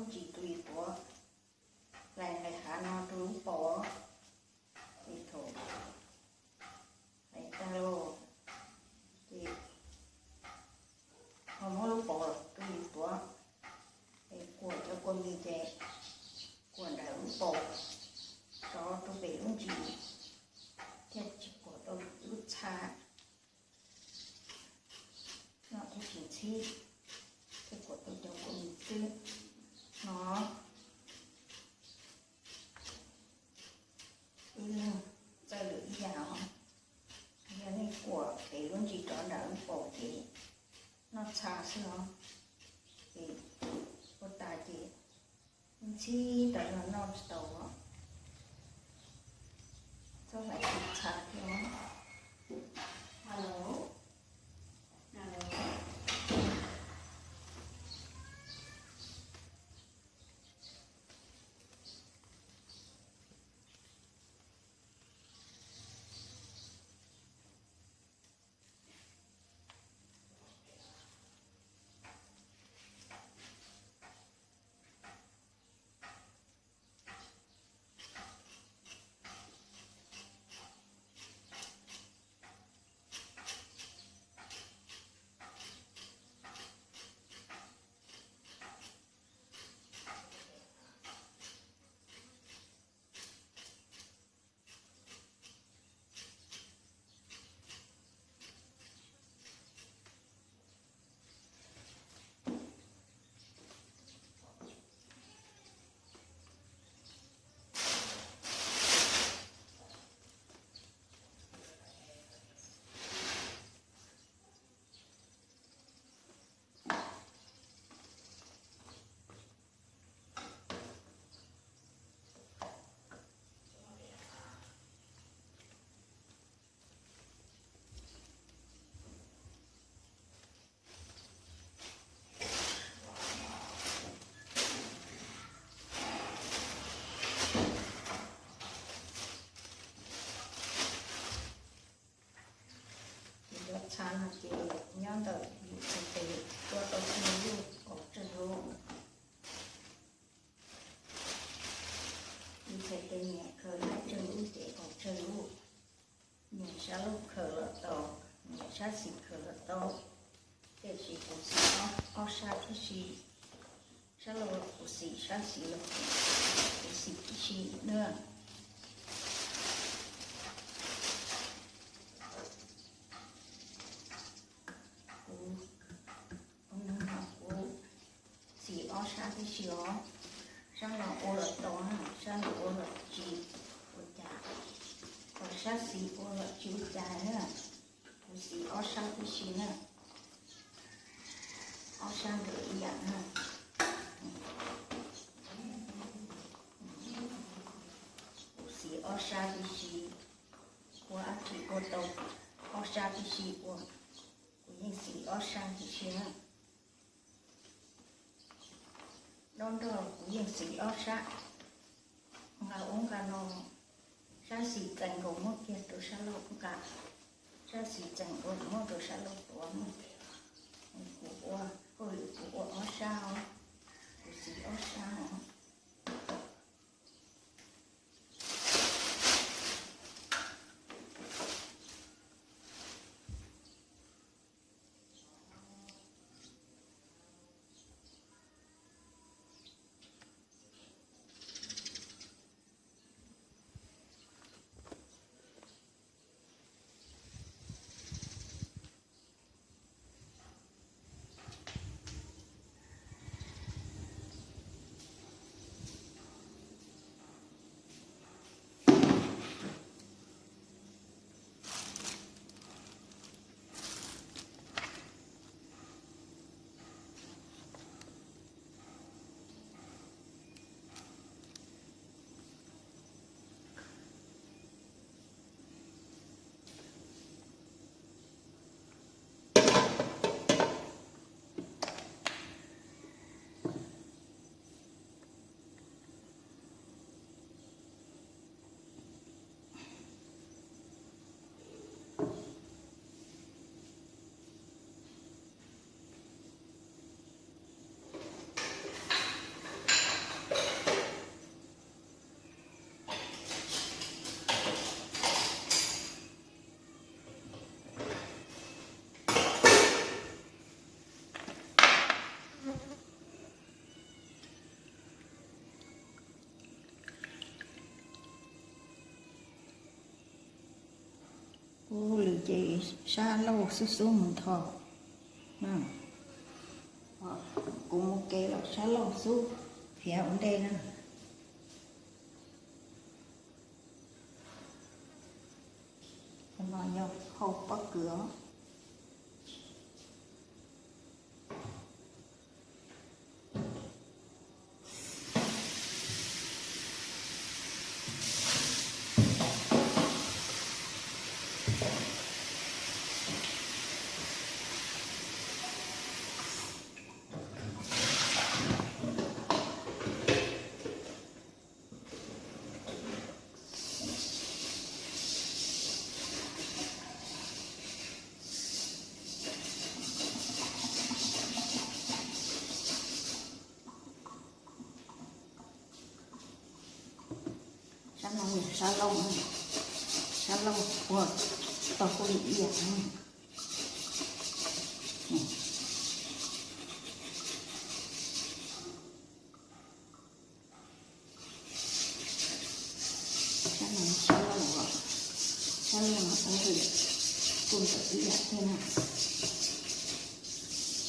ntsis tus yim tuav, hlais hlais hav no rau lub paus. Ces thaum hlais tag los ces ho muab lub paus los rau yim tuav. Es kuam cov kua mis ces kuam ntawm lub paus, rov rau pem lub ntsis, thiaj tsis kuam tau lub txha no thiab tsis ntxhib, thiaj kuam tau cov kua mis twb no. Ib leeg txawj lwm ib yam os. Yog nej kuam pem lub ntsis rov nram lub paus ces noj txha xwb os. Ces ua tas ces ntxhib tas zog noj tsis tau os. Txhob hlais txha thiab os. Hello. Hello. Ces cov txha no ces nyob ntawm yus txhais tes tuaj tau tsawg lub kaum tsawg lub. Yus txhais tes nyiam khaws laib tsawg lub ces kaum tsawg lub. Nyiam sab laug khaws los tau, nyiam sab xis khaws los tau. Tiam sis kuv xis ob sab tib si, sab laug kuv xis, sab xis los kuv xis tib si na. Kuv, kuv xis ob sab tib si os. Sab no ua los tau na, sab no ua los tsis ua cas, ho sab xis ua los tsis ua cas na. Kuv xis ob sab tib si na, ob sab ntawm ib yam na. Kuv xis ob sab tib si, ua dab tsi ua tau ob sab tib si ua, kuv yeej xis ob sab tib si na. Dob nroj kuv yeej xis ob sab, nqa ub nqa no, sab xis txeem nkaus muab kiag rau sab laug nqa, sab xis txeem nkaus muab rau sab laug tuav no. Kuv ua, hauj lwm kuv ua ob sab os, kuv xis ob sab os. Ces sab laug xub xub mus nthos. Kuv mus kev los sab laug xub phiav ua ntej na. Qhov no yog hau pob kws os. Sab no yog sab laug, sab laug ua tau kuj li ib yam. Sab no sab laug, sab laug no ua kuj ntawm ib yam thiab na.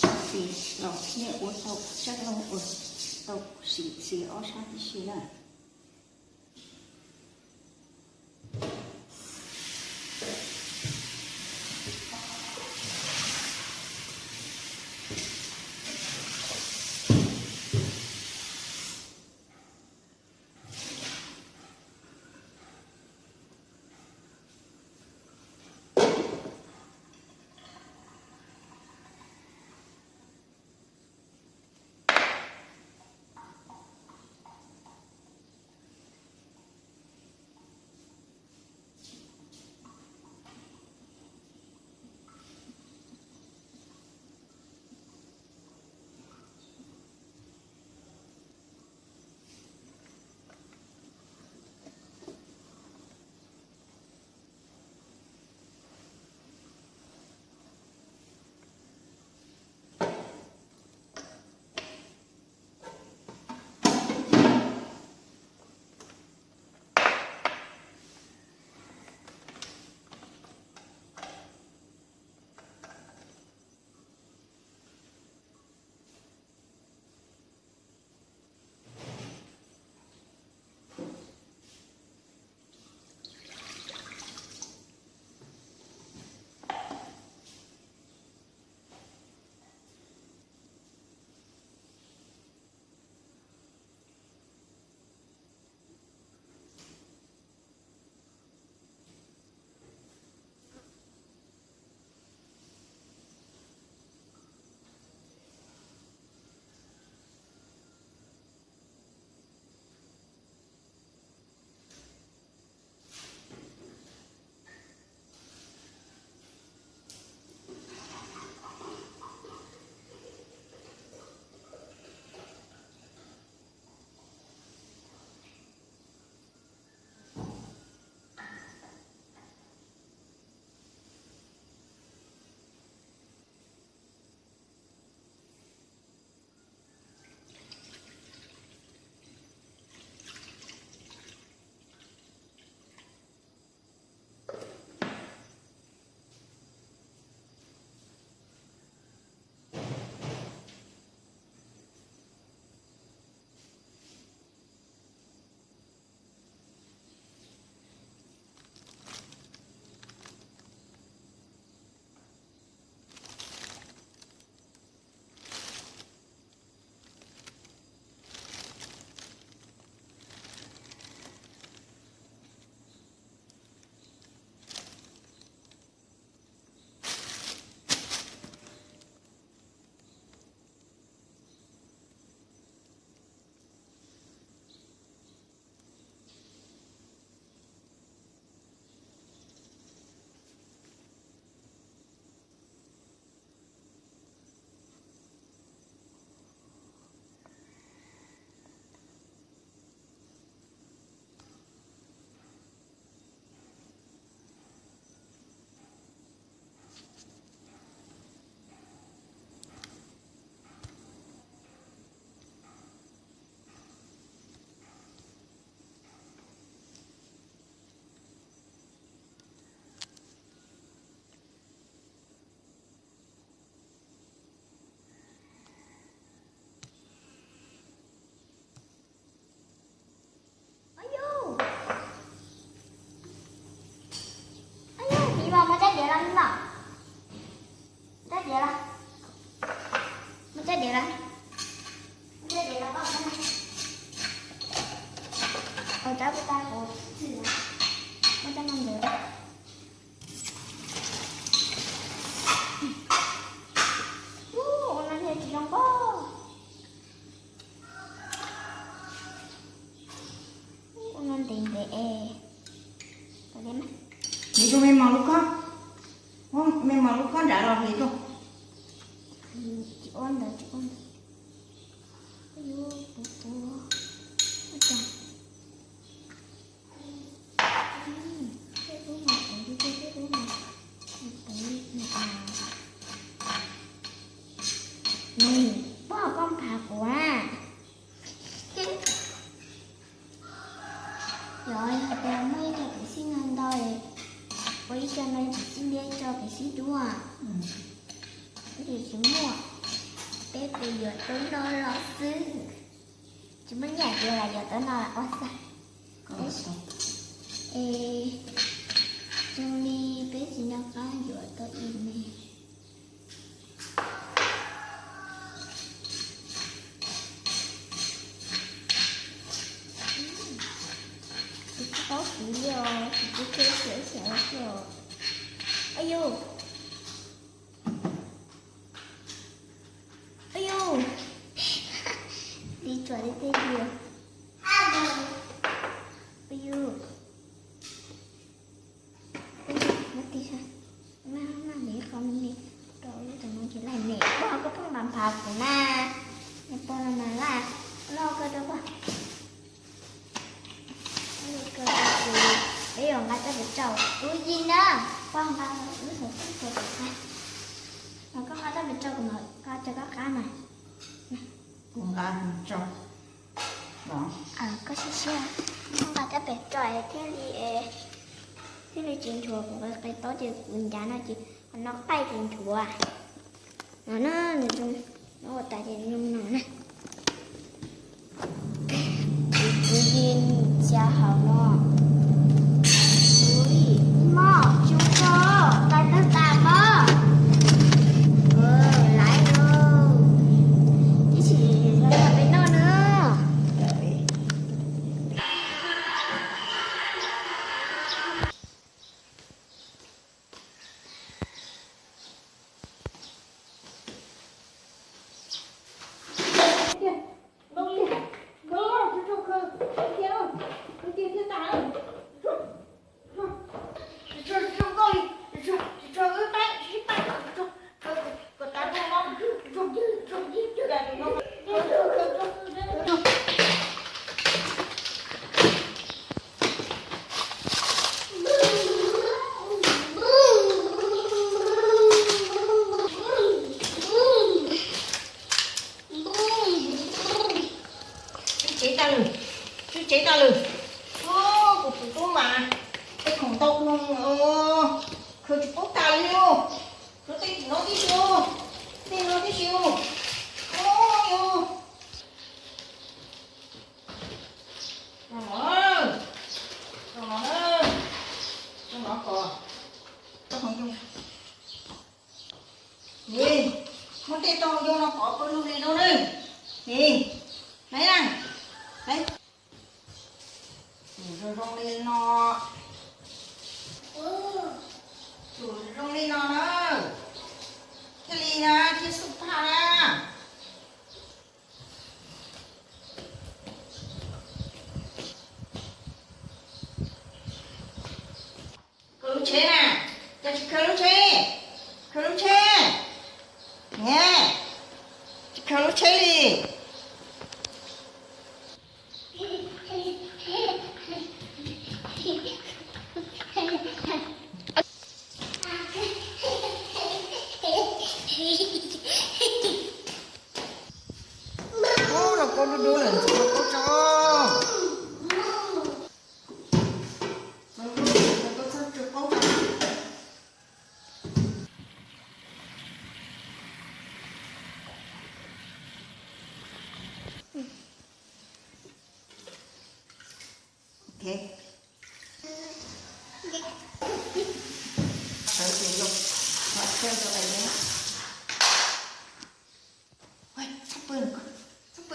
Sab xis los nej ua tau, sab laug ua tau xis xis ob sab tib si na. Rab puas tau kuv txwm na, muab rab no ntawd. Ub, ua no thiaj tsis zoo pob. Ua no ntev ntev es. Nws tus me mos lub kob, me mos lub kob nrad los hliv tuaj. Tsis ua ntawd, tsis ua ntawd. Yuav puv puv. Nws, nws, pog koj nphav kuv a. Yog, yog tias muaj ib co pev xij no ntau, ua ib co no pev xij liab, ib co pev xij dub. Tab sis tsis muaj, peb pes yuav tau no los xwb. Tsis muaj nyiaj ces yuav tau no ua xwb. Es zoo li peb tsis nco qab yuav tau ib me. Tsis paub siv li os, tsis paub siv xyov xyov li os. Au yus, au yus, li tsuas li tej dias. Au yus, muab tig sab, maj maj li qhov me me rau lub tom no ces laj mem. Pog koj pheej nphav nphav kuv na, niag pog no mas laj loj kawg rau pog. Peb yuav nqa rab pem rau tus yim na, pog nqa lub xov tooj rau kuv qab, mas koj nqa rab pem rau kuv mam nqa rau koj qab mas. Kuv nqa rau. Koj siab siab, koj nqa rab pem rau thiaj li, thiaj li tsis nchuav kuv qe taub ces kuv ncav no ces qhov no qaij ces nchuav. No na, nws zoo, no ua tas ces zoo no na. Kuv yeej txiav hauv no. Ui, moj, tsis ua tso, tas tas tas moj. Laiv lauj. Ib chim peb noj na. Sib tsev tag lawm, sib tsev tag lawm. Kuv tus tub mas tej khoom ntau, khaws tsis paub tas li os. Khaws tej tim no tib si, tej no tib si. Ub, yus, zoo no, zoo no, kom tau hauv yoov. Muab tej tau hauv yoov no pov pawg lug li no na. Nim, naiv na, naiv. Tsum zoo zoo li no. Tsum zoo li no na. Thiaj li na, thiaj xub phaj na. Khaws lub tsheb na, cas tsis khaws lub tsheb, khaws lub tsheb, ne, tsis khaws lub tsheb li. Ub, noj qaub dub dub lawm, noj qaub tso. Ok. Sawv tus zoo, sawv tus zoo. Ua, txhob pw, txhob pw.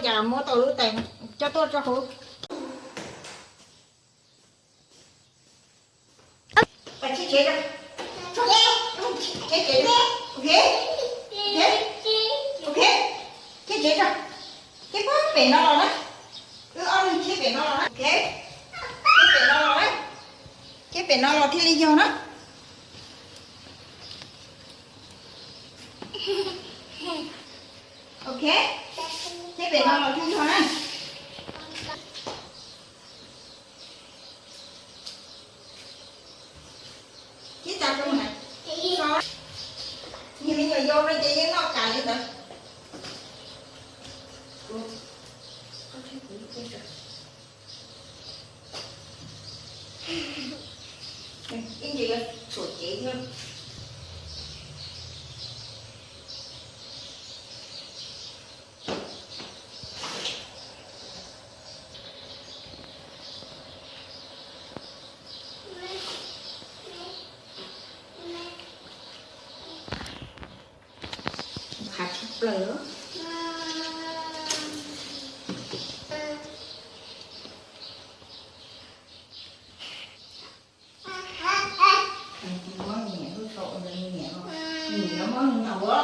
Cas muab tau lub tais no coj tuaj rau hauv. Ua, thiab tsev rau. Thiab tsev rau. Ok. Ok. Ok. Thiab tsev rau. Thiab pem no los na. Wb ob leeg thiab pem no los na. Ok. Thiab pem no los na. Thiab pem no los thiaj li yog na. Ok. Thiab pem no los thiaj yog na. Ib tag rau na. Niag me nyuam yau no ces yeej noj kam li ntawd. Ib ntsis yuav tshuam cev thiab. Qhav tshaj plaws. Muab niam lub sau ua niam, niam muab nws noj ua.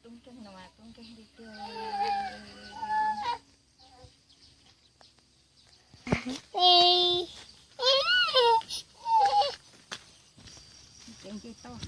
Tub nkeeg no mas tub nkeeg tiag tiag. Tsev nce toj.